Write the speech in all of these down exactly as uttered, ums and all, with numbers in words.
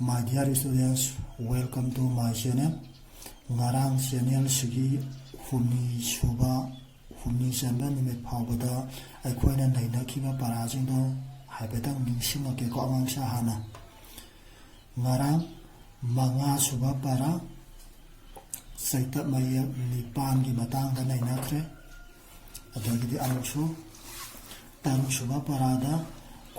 My dear students, welcome to my channel. ꯉꯔꯥꯡ ꯆꯦꯅꯦꯜꯁꯤꯒꯤ ꯍꯨꯝꯅꯤ ꯁꯨꯕ, ꯍꯨꯝꯅꯤ ꯆꯟꯕ ꯅꯨꯃꯤꯠ ꯐꯥꯎꯕꯗ ꯑꯩꯈꯣꯏꯅ ꯅꯩꯅꯈꯤꯕ ꯄꯔꯥꯁꯤꯡꯗꯣ ꯍꯥꯏꯐꯦꯠꯇꯪ ꯅꯤꯡꯁꯤꯡꯉꯛꯀꯦꯀꯣ ꯑꯉꯥꯡꯁꯦ꯫ ꯍꯥꯟꯅ ꯉꯔꯥꯡ ꯃꯉꯥ ꯁꯨꯕ ꯄꯔꯥ, ꯆꯩꯇꯞ ꯃꯌꯦꯛ ꯅꯤꯄꯥꯟꯒꯤ ꯃꯇꯥꯡꯗ ꯅꯩꯅꯈ꯭ꯔꯦ꯫ ꯑꯗꯒꯤꯗꯤ ꯑꯃꯨꯛꯁꯨ ꯇꯔꯨꯛ ꯁꯨꯕ ꯄꯔꯥꯗ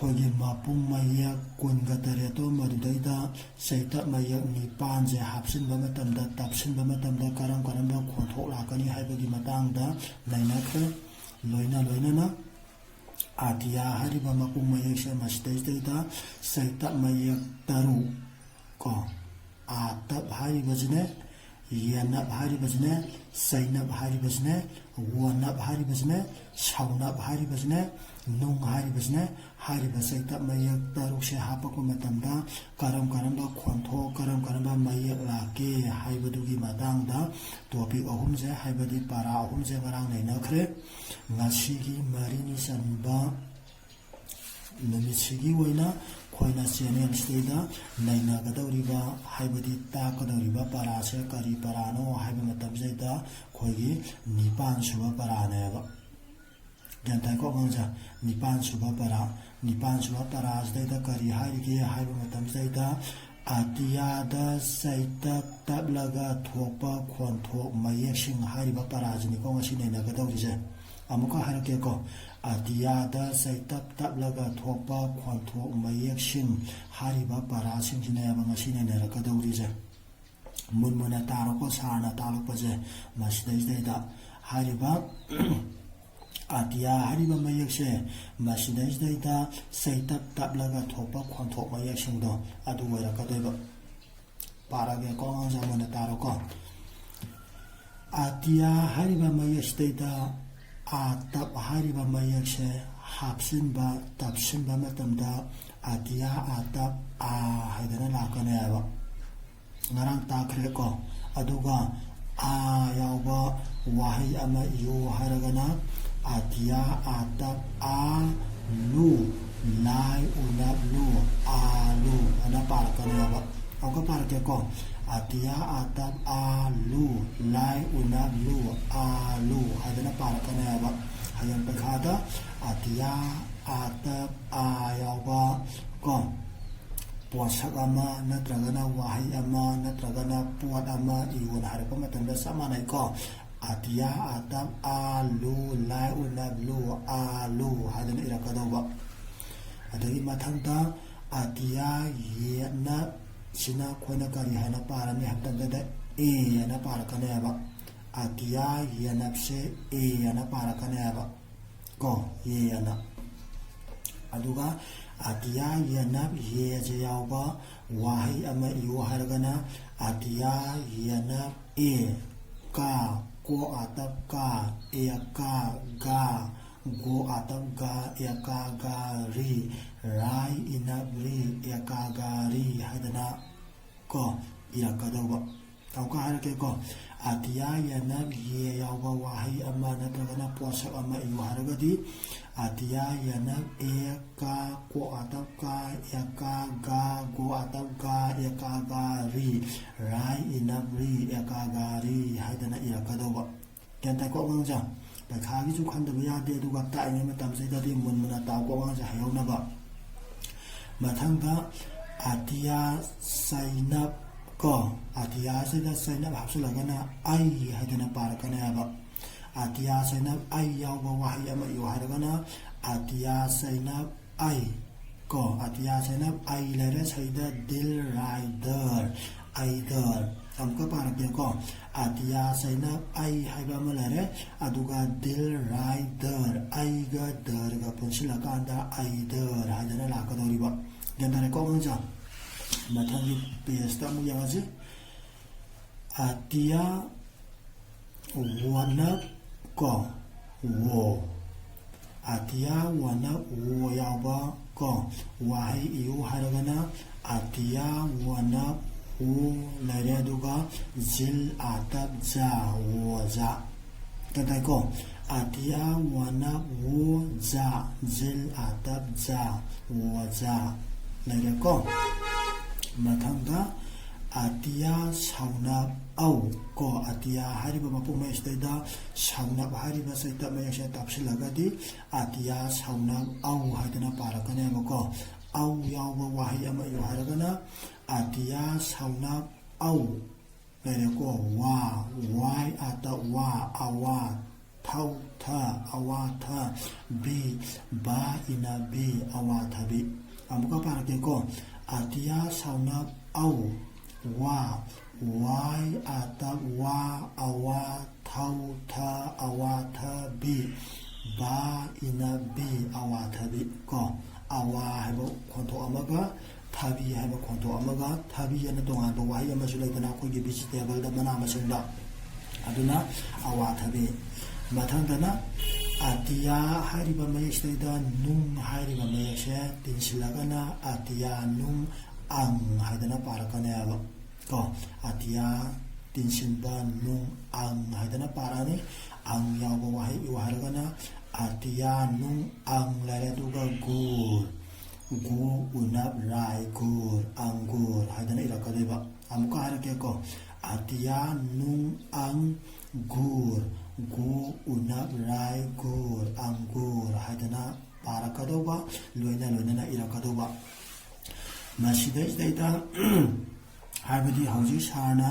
ꯑꯩꯈꯣꯏꯒꯤ ꯃꯄꯨꯡ ꯃꯌꯦꯛ ꯀꯨꯟꯒ ꯇꯔꯦꯠꯇꯣ, ꯃꯗꯨꯗꯩꯗ ꯆꯩꯇꯞ ꯃꯌꯦꯛ ꯅꯤꯄꯥꯟꯁꯦ ꯍꯥꯞꯆꯤꯟꯕ ꯃꯇꯝꯗ, ꯇꯞꯁꯤꯟꯕ ꯃꯇꯝꯗ ꯀꯔꯝ ꯀꯔꯝꯕ ꯈꯣꯟꯊꯣꯛ ꯂꯥꯛꯀꯅꯤ ꯍꯥꯏꯕꯒꯤ ꯃꯇꯥꯡꯗ ꯅꯩꯅꯈ꯭ꯔꯦ꯫ ꯂꯣꯏꯅ ꯂꯣꯏꯅꯅ ꯑꯇꯤꯌꯥ ꯍꯥꯏꯔꯤꯕ ꯃꯄꯨꯡ ꯃꯌꯦꯛꯁꯦ ꯃꯁꯤꯗꯩꯁꯤꯗꯩꯗ ꯆꯩꯇꯞ ꯃꯌꯦꯛ ꯇꯔꯨꯛ ꯀꯣ, ꯑꯥꯇꯞ ꯍꯥꯏꯔꯤꯕꯁꯤꯅꯦ, ꯌꯦꯅꯞ ꯍꯥꯏꯔꯤꯕꯁꯤꯅꯦ, ꯆꯩꯅꯞ ꯍꯥꯏꯔꯤꯕꯁꯤꯅꯦ, ꯋꯣꯅꯞ ꯍꯥꯏꯔꯤꯕꯁꯤꯅꯦ, ꯁꯧꯅꯞ ꯍꯥꯏꯔꯤꯕꯁꯤꯅꯦ, ꯅꯨꯡ ꯍꯥꯏꯔꯤꯕꯁꯤꯅꯦ, ꯍꯥꯏꯔꯤꯕ ꯆꯩꯇꯞ ꯃꯌꯦꯛ ꯇꯔꯨꯛꯁꯦ ꯍꯥꯞꯄꯛꯄ ꯃꯇꯝꯗ ꯀꯔꯝ ꯀꯔꯝꯕ ꯈꯣꯟꯊꯣꯛ, ꯀꯔꯝ ꯀꯔꯝꯕ ꯃꯌꯦꯛ ꯂꯥꯛꯀꯦ ꯍꯥꯏꯕꯗꯨꯒꯤ ꯃꯇꯥꯡꯗ ꯇꯣꯄꯤꯛ ꯑꯍꯨꯝꯁꯦ, ꯍꯥꯏꯕꯗꯤ ꯄꯔꯥ ꯑꯍꯨꯝꯁꯦ ꯉꯔꯥꯡ ꯅꯩꯅꯈ꯭ꯔꯦ꯫ ꯉꯁꯤꯒꯤ ꯃꯔꯤꯅꯤ ꯆꯟꯕ ꯅꯨꯃꯤꯠꯁꯤꯒꯤ ꯑꯣꯏꯅ ꯑꯩꯈꯣꯏꯅ ꯆꯦꯅꯦꯜꯁꯤꯗꯩꯗ ꯅꯩꯅꯒꯗꯧꯔꯤꯕ, ꯍꯥꯏꯕꯗꯤ ꯇꯥꯛꯀꯗꯧꯔꯤꯕ ꯄꯔꯥꯁꯦ ꯀꯔꯤ ꯄꯔꯥꯅꯣ ꯍꯥꯏꯕ ꯃꯇꯝꯁꯤꯗꯩꯗ ꯑꯩꯈꯣꯏꯒꯤ ꯅꯤꯄꯥꯟ ꯁꯨꯕ ꯄꯔꯥꯅꯦꯕ꯫ ꯒ꯭ꯌꯥꯟ ꯇꯥꯏꯀꯣ ꯑꯉꯥꯡꯁꯦ? ꯅꯤꯄꯥꯟ ꯁꯨꯕ ꯄꯔꯥ, ꯅꯤꯄꯥꯟ ꯁꯨꯕ ꯄꯔꯥꯁꯤꯗꯩꯗ ꯀꯔꯤ ꯍꯥꯏꯔꯤꯒꯦ ꯍꯥꯏꯕ ꯃꯇꯝꯁꯤꯗꯩꯗ, ꯑꯇꯤꯌꯥꯗ ꯆꯩꯇꯞ ꯇꯞꯂꯒ ꯊꯣꯛꯄ ꯈꯣꯟꯊꯣꯛ ꯃꯌꯦꯛꯁꯤꯡ ꯍꯥꯏꯔꯤꯕ ꯄꯔꯥꯁꯤꯅꯤꯀꯣ ꯉꯁꯤ ꯅꯩꯅꯒꯗꯧꯔꯤꯁꯦ꯫ ꯑꯃꯨꯛꯀ ꯍꯥꯏꯔꯛꯀꯦꯀꯣ, ꯑꯇꯤꯌꯥꯗ ꯆꯩꯇꯞ ꯇꯞꯂꯒ ꯊꯣꯛꯄ ꯈꯣꯟꯊꯣꯛ ꯃꯌꯦꯛꯁꯤꯡ ꯍꯥꯏꯔꯤꯕ ꯄꯔꯥꯁꯤꯡꯁꯤꯅꯦꯕ ꯉꯁꯤ ꯅꯩꯅꯔꯛꯀꯗꯧꯔꯤꯁꯦ꯫ ꯃꯨꯟ ꯃꯨꯟꯅ ꯇꯥꯔꯣꯀꯣ, ꯁꯥꯔꯅ ꯇꯥꯛꯂꯛꯄꯁꯦ ꯃꯁꯤꯗꯩꯁꯤꯗꯩꯗ꯫ ꯍꯥꯏꯔꯤꯕ ꯑꯇꯤꯌꯥ ꯍꯥꯏꯔꯤꯕ ꯃꯌꯦꯛꯁꯦ ꯃꯁꯤꯗꯩꯁꯤꯗꯩꯗ ꯆꯩꯇꯞ ꯇꯞꯂꯒ ꯊꯣꯛꯄ ꯈꯣꯟꯊꯣꯛ ꯃꯌꯦꯛꯁꯤꯡꯗꯣ ꯑꯗꯨ ꯑꯣꯏꯔꯛꯀꯗꯣꯏꯕ꯫ ꯄꯥꯔꯒꯦꯀꯣ ꯑꯉꯥꯡꯁꯦ, ꯃꯨꯟꯅ ꯇꯥꯔꯣꯀꯣ꯫ ꯑꯇꯤꯌꯥ ꯍꯥꯏꯔꯤꯕ ꯃꯌꯦꯛꯁꯤꯗꯩꯗ ꯑꯥꯇꯞ ꯍꯥꯏꯔꯤꯕ ꯃꯌꯦꯛꯁꯦ ꯍꯥꯞꯆꯤꯟꯕ, ꯇꯞꯁꯤꯟꯕ ꯃꯇꯝꯗ ꯑꯇꯤꯌꯥ ꯑꯥꯇꯞ ꯑꯥ ꯍꯥꯏꯗꯅ ꯂꯥꯛꯀꯅꯦꯕ꯫ ꯉꯔꯥꯡ ꯇꯥꯛꯈ꯭ꯔꯦꯀꯣ꯫ ꯑꯗꯨꯒ ꯑꯥ ꯌꯥꯎꯕ ꯋꯥꯍꯩ ꯑꯃ ꯏꯌꯨ ꯍꯥꯏꯔꯒꯅ ꯑꯇꯤꯌꯥ ꯑꯥꯇꯞ ꯑꯥ ꯂꯨ, ꯂꯥꯏ ꯎꯅꯞ ꯂꯨ, ꯑꯥ ꯂꯨ ꯑꯅ ꯄꯥꯔꯛꯀꯅꯦꯕ꯫ ꯑꯃꯨꯛꯀ ꯄꯥꯔꯛꯀꯦꯀꯣ꯫ ꯑꯇꯤꯌꯥ ꯑꯥꯇꯞ ꯑꯥ ꯂꯨ, ꯂꯥꯏ ꯎꯅꯞ ꯂꯨ, ꯑꯥ ꯂꯨ ꯍꯥꯏꯗꯅ ꯄꯥꯔꯛꯀꯅꯦꯕ꯫ ꯍꯌꯦꯡ ꯄꯩꯈꯥꯗ ꯑꯇꯤꯌꯥ ꯑꯥꯇꯞ ꯑꯥ ꯌꯥꯎꯕ ꯀꯣ ꯄꯣꯠꯁꯛ ꯑꯃ ꯅꯠꯇ꯭ꯔꯒꯅ ꯋꯥꯍꯩ ꯑꯃ ꯅꯠꯇ꯭ꯔꯒꯅ ꯄꯣꯠ ꯑꯃ ꯏꯌꯣꯅ ꯍꯥꯏꯔꯛꯄ ꯃꯇꯝꯗ ꯆꯞ ꯃꯥꯟꯅꯩꯀꯣ꯫ ꯑꯇꯤꯌꯥ ꯑꯥꯇꯞ ꯑꯥ ꯂꯨ, ꯂꯥꯏ ꯎꯅꯞ ꯂꯨ, ꯑꯥ ꯂꯨ ꯍꯥꯏꯗꯅ ꯏꯔꯛꯀꯗꯧꯕ꯫ ꯑꯗꯒꯤ ꯃꯊꯪꯗ ꯑꯇꯤꯌꯥ ꯌꯦꯅꯞ ꯁꯤꯅ ꯑꯩꯈꯣꯏꯅ ꯀꯔꯤ ꯍꯥꯏꯅ ꯄꯥꯔꯅꯤ ꯍꯥꯏꯕ ꯃꯇꯝꯗ ꯑꯦ ꯑꯅ ꯄꯥꯔꯛꯀꯅꯦꯕ꯫ ꯑꯇꯤꯌꯥ ꯌꯦꯅꯞꯁꯦ ꯑꯦ ꯑꯅ ꯄꯥꯔꯛꯀꯅꯦꯕ ꯀꯣ, ꯑꯦ ꯑꯅ꯫ ꯑꯗꯨꯒ ꯑꯇꯤꯌꯥ ꯌꯦꯅꯞ ꯌꯦꯁꯦ ꯌꯥꯎꯕ ꯋꯥꯍꯩ ꯑꯃ ꯏꯌꯨ ꯍꯥꯏꯔꯒꯅ ꯑꯇꯤꯌꯥ ꯌꯦꯅꯞ ꯑꯦ ꯀꯥ, ꯀꯣ ꯑꯥꯇꯞ ꯀꯥ, ꯑꯦ ꯀꯥ ꯒꯥ, ꯒꯣ ꯑꯥꯇꯞ ꯒꯥ, ꯑꯦ ꯀꯥ ꯒꯥ ꯔꯤ, ꯔꯥꯏ ꯏꯅꯞ ꯔꯤ, ꯑꯦ ꯀꯥ ꯒꯥ ꯔꯤ ꯍꯥꯏꯗꯅ ꯀꯣ ꯏꯔꯛꯀꯗꯧꯕ꯫ ꯑꯃꯨꯛꯀ ꯍꯥꯏꯔꯛꯀꯦꯀꯣ꯫ ꯑꯇꯤꯌꯥ ꯌꯦꯅꯞ ꯌꯦ ꯌꯥꯎꯕ ꯋꯥꯍꯩ ꯑꯃ ꯅꯠꯇ꯭ꯔꯒꯅ ꯄꯣꯠꯁꯛ ꯑꯃ ꯏꯌꯨ ꯍꯥꯏꯔꯒꯗꯤ ꯑꯇꯤꯌꯥ ꯌꯦꯅꯞ ꯑꯦ ꯀꯥ, ꯀꯣ ꯑꯥꯇꯞ ꯀꯥ, ꯑꯦ ꯀꯥ ꯒꯥ, ꯒꯣ ꯑꯥꯇꯞ ꯒꯥ, ꯑꯦ ꯀꯥ ꯒꯥ ꯔꯤ, ꯔꯥꯏ ꯏꯅꯞ ꯔꯤ, ꯑꯦ ꯀꯥ ꯒꯥ ꯔꯤ ꯍꯥꯏꯗꯅ ꯏꯔꯛꯀꯗꯧꯕ꯫ ꯒ꯭ꯌꯥꯟ ꯇꯥꯏꯀꯣ ꯑꯉꯥꯡꯁꯦ? ꯄꯩꯈꯥꯒꯤꯁꯨ ꯈꯟꯗꯕ ꯌꯥꯗꯦ, ꯑꯗꯨꯒ ꯇꯥꯛꯏꯉꯩ ꯃꯇꯝꯁꯤꯗꯗꯤ ꯃꯨꯟ ꯃꯨꯟꯅ ꯇꯥꯎꯀꯣ ꯑꯉꯥꯡꯁꯦ ꯍꯩꯍꯧꯅꯕ꯫ ꯃꯊꯪꯗ ꯑꯇꯤꯌꯥ ꯆꯩꯅꯞ ꯀꯣ, ꯑꯇꯤꯌꯥꯁꯤꯗ ꯆꯩꯅꯞ ꯍꯥꯞꯆꯤꯜꯂꯒꯅ ꯑꯩ ꯍꯥꯏꯗꯅ ꯄꯥꯔꯛꯀꯅꯦꯕ꯫ ꯑꯇꯤꯌꯥ ꯆꯩꯅꯞ ꯑꯩ ꯌꯥꯎꯕ ꯋꯥꯍꯩ ꯑꯃ ꯏꯌꯨ ꯍꯥꯏꯔꯒꯅ ꯑꯇꯤꯌꯥ ꯆꯩꯅꯞ ꯑꯩ ꯀꯣ, ꯑꯇꯤꯌꯥ ꯆꯩꯅꯞ ꯑꯩ ꯂꯩꯔꯦ꯫ ꯁꯤꯗ ꯗꯤꯜ ꯔꯥꯏ ꯗꯔ, ꯑꯩ ꯗꯔ꯫ ꯑꯃꯨꯛꯀ ꯄꯥꯔꯛꯀꯦꯀꯣ꯫ ꯑꯇꯤꯌꯥ ꯆꯩꯅꯞ ꯑꯩ ꯍꯥꯏꯕ ꯑꯃ ꯂꯩꯔꯦ, ꯑꯗꯨꯒ ꯗꯤꯜ ꯔꯥꯏ ꯗꯔ, ꯑꯩꯒ ꯗꯔꯒ ꯄꯨꯟꯁꯤꯜꯂꯀꯥꯟꯗ ꯑꯩ ꯗꯔ ꯍꯥꯏꯗꯅ ꯂꯥꯛꯀꯗꯧꯔꯤꯕ꯫ ꯒ꯭ꯌꯥꯟ ꯇꯥꯔꯦꯀꯣ ꯑꯉꯥꯡꯁꯦ? ꯃꯊꯪꯒꯤ ꯄꯦꯖꯇ ꯑꯃꯨꯛ ꯌꯦꯡꯉꯁꯤ꯫ ꯑꯇꯤꯌꯥ ꯋꯥꯅꯞ ꯀꯣ ꯋꯣ꯫ ꯑꯇꯤꯌꯥ ꯋꯥꯅꯞ ꯋꯣ ꯌꯥꯎꯕ ꯀꯣ ꯋꯥꯍꯩ ꯏꯌꯨ ꯍꯥꯏꯔꯒꯅ ꯑꯇꯤꯌꯥ ꯋꯥꯅꯞ ꯋꯣ ꯂꯩꯔꯦ, ꯑꯗꯨꯒ ꯖꯤꯜ ꯑꯥꯇꯞ ꯖꯥ, ꯋꯣꯖꯥ꯫ ꯒ꯭ꯌꯥꯟ ꯇꯥꯏꯀꯣ? ꯑꯇꯤꯌꯥ ꯋꯥꯅꯞ ꯋꯣ ꯖꯥ, ꯖꯤꯜ ꯑꯥꯇꯞ ꯖꯥ, ꯋꯣꯖꯥ ꯂꯩꯔꯦꯀꯣ꯫ ꯃꯊꯪꯗ ꯑꯇꯤꯌꯥ ꯁꯥꯎꯅꯞ ꯑꯧ ꯀꯣ, ꯑꯇꯤꯌꯥ ꯍꯥꯏꯔꯤꯕ ꯃꯄꯣꯛ ꯃꯌꯦꯛꯁꯤꯗꯩꯗ ꯁꯥꯎꯅꯞ ꯍꯥꯏꯔꯤꯕ ꯆꯩꯇꯞ ꯃꯌꯦꯛꯁꯦ ꯇꯞꯁꯤꯜꯂꯒꯗꯤ ꯑꯇꯤꯌꯥ ꯁꯥꯎꯅꯞ ꯑꯧ ꯍꯥꯏꯗꯅ ꯄꯥꯔꯛꯀꯅꯦꯕꯀꯣ꯫ ꯑꯧ ꯌꯥꯎꯕ ꯋꯥꯍꯩ ꯑꯃ ꯏꯌꯨ ꯍꯥꯏꯔꯒꯅ ꯑꯇꯤꯌꯥ ꯁꯥꯎꯅꯞ ꯑꯧ ꯂꯩꯔꯦꯀꯣ꯫ ꯋꯥ, ꯋꯥꯏ ꯑꯥꯇ ꯋꯥ, ꯑꯋꯥ, ꯊꯧ ꯊ, ꯑꯋꯥ ꯊ, ꯕꯤ, ꯕꯥ ꯏꯅ ꯕꯤ, ꯑꯋꯥ ꯊꯕꯤ꯫ ꯑꯃꯨꯛꯀ ꯄꯥꯔꯛꯀꯦꯀꯣ꯫ ꯑꯇꯤꯌꯥ ꯁꯥꯎꯅꯞ ꯑꯧ, ꯋꯥ, ꯋꯥꯏ ꯑꯥꯇ ꯋꯥ, ꯑꯋꯥ, ꯊꯧ ꯊ, ꯑꯋꯥ ꯊ ꯕꯤ, ꯕꯥ ꯏꯅ ꯕꯤ, ꯑꯋꯥ ꯊꯕꯤ ꯀꯣ꯫ ꯑꯋꯥ ꯍꯥꯏꯕ ꯈꯣꯟꯊꯣꯛ ꯑꯃꯒ ꯊꯕꯤ ꯍꯥꯏꯕ ꯈꯣꯟꯊꯣꯛ ꯑꯃꯒ, ꯊꯕꯤ ꯑꯅ ꯇꯣꯉꯥꯟꯕ ꯋꯥꯍꯩ ꯑꯃꯁꯨ ꯂꯩꯗꯅ ꯑꯩꯈꯣꯏꯒꯤ ꯚꯤꯖꯤꯇꯦꯕꯜꯗ, ꯃꯅꯥ ꯃꯁꯤꯡꯗ꯫ ꯑꯗꯨꯅ ꯑꯋꯥ ꯊꯕꯤ꯫ ꯃꯊꯪꯗꯅ ꯑꯇꯤꯌꯥ ꯍꯥꯏꯔꯤꯕ ꯃꯌꯦꯛꯁꯤꯗꯩꯗ ꯅꯨꯡ ꯍꯥꯏꯔꯤꯕ ꯃꯌꯦꯛꯁꯦ ꯇꯤꯟꯁꯤꯜꯂꯒꯅ ꯑꯇꯤꯌꯥ ꯅꯨꯡ ꯑꯪ ꯍꯥꯏꯗꯅ ꯄꯥꯔꯛꯀꯅꯦꯕ ꯀꯣ꯫ ꯑꯇꯤꯌꯥ ꯇꯤꯟꯁꯤꯟꯕ ꯅꯨꯡ ꯑꯪ ꯍꯥꯏꯗꯅ ꯄꯥꯔꯛꯑꯅꯤ꯫ ꯑꯪ ꯌꯥꯎꯕ ꯋꯥꯍꯩ ꯏꯌꯨ ꯍꯥꯏꯔꯒꯅ ꯑꯇꯤꯌꯥ ꯅꯨꯡ ꯑꯪ ꯂꯩꯔꯦ, ꯑꯗꯨꯒ ꯒꯨꯔ, ꯒꯨ ꯎꯅꯞ ꯔꯥꯏ ꯒꯨꯔ, ꯑꯪꯒꯨꯔ ꯍꯥꯏꯗꯅ ꯏꯔꯛꯀꯗꯣꯏꯕ꯫ ꯑꯃꯨꯛꯀ ꯍꯥꯏꯔꯛꯀꯦꯀꯣ꯫ ꯑꯇꯤꯌꯥ ꯅꯨꯡ ꯑꯪ ꯒꯨꯔ, ꯒꯨ ꯎꯅꯞ ꯔꯥꯏ ꯒꯨꯔ, ꯑꯪꯒꯨꯔ ꯍꯥꯏꯗꯅ ꯄꯥꯔꯛꯀꯗꯧꯕ, ꯂꯣꯏꯅ ꯂꯣꯏꯅꯅ ꯏꯔꯛꯀꯗꯧꯕ꯫ ꯃꯁꯤꯗꯩꯁꯤꯗꯩꯗ ꯍꯥꯏꯕꯗꯤ ꯍꯧꯖꯤꯛ ꯁꯥꯔꯅ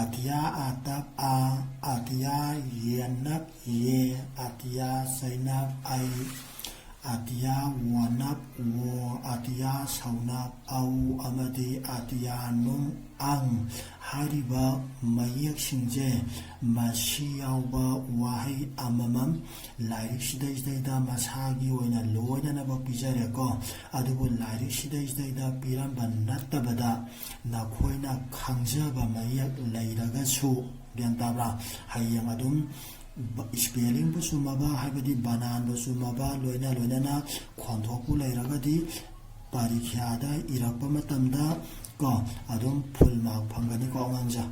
ꯑꯇꯤꯌꯥ ꯑꯥꯇꯞ ꯑ, ꯑꯇꯤꯌꯥ ꯌꯦꯟꯅꯞ ꯌꯦ, ꯑꯇꯤꯌꯥ ꯆꯩꯅꯞ ꯑꯩ, ꯑꯇꯤꯌꯥ ꯋꯥꯅꯞ ꯋꯣ, ꯑꯇꯤꯌꯥ ꯁꯧꯅꯞ ꯑꯧ ꯑꯃꯗꯤ ꯑꯇꯤꯌꯥ ꯅꯨꯡ ꯑꯪ ꯍꯥꯏꯔꯤꯕ ꯃꯌꯦꯛꯁꯤꯡꯁꯦ, ꯃꯁꯤ ꯌꯥꯎꯕ ꯋꯥꯍꯩ ꯑꯃꯃꯝ ꯂꯥꯏꯔꯤꯛꯁꯤꯗꯩꯁꯤꯗꯩꯗ ꯃꯁꯥꯒꯤ ꯑꯣꯏꯅ ꯂꯣꯏꯅꯅꯕ ꯄꯤꯖꯔꯦꯀꯣ꯫ ꯑꯗꯨꯕꯨ ꯂꯥꯏꯔꯤꯛꯁꯤꯗꯩꯁꯤꯗꯩꯗ ꯄꯤꯔꯝꯕ ꯅꯠꯇꯕꯗ ꯅꯈꯣꯏꯅ ꯈꯪꯖꯕ ꯃꯌꯦꯛ ꯂꯩꯔꯒꯁꯨ, ꯒ꯭ꯌꯥꯟ ꯇꯥꯕ꯭ꯔꯥ? ꯍꯌꯦꯡ ꯑꯗꯨꯝ ꯕ-, ꯏꯁꯄꯦꯂꯤꯡꯕꯨ ꯆꯨꯝꯃꯕ, ꯍꯥꯏꯕꯗꯤ ꯕꯅꯥꯟꯕꯨ ꯆꯨꯝꯃꯕ, ꯂꯣꯏꯅ ꯂꯣꯏꯅꯅ ꯈꯣꯟꯊꯣꯛꯄꯨ ꯂꯩꯔꯒꯗꯤ ꯄꯔꯤꯈ꯭ꯌꯥꯗ ꯏꯔꯛꯄ ꯃꯇꯝꯗ ꯀꯣ, ꯑꯗꯨꯝ ꯐꯨꯜ ꯃꯥꯔꯛ ꯐꯪꯒꯅꯤꯀꯣ ꯑꯉꯥꯡꯁꯦ꯫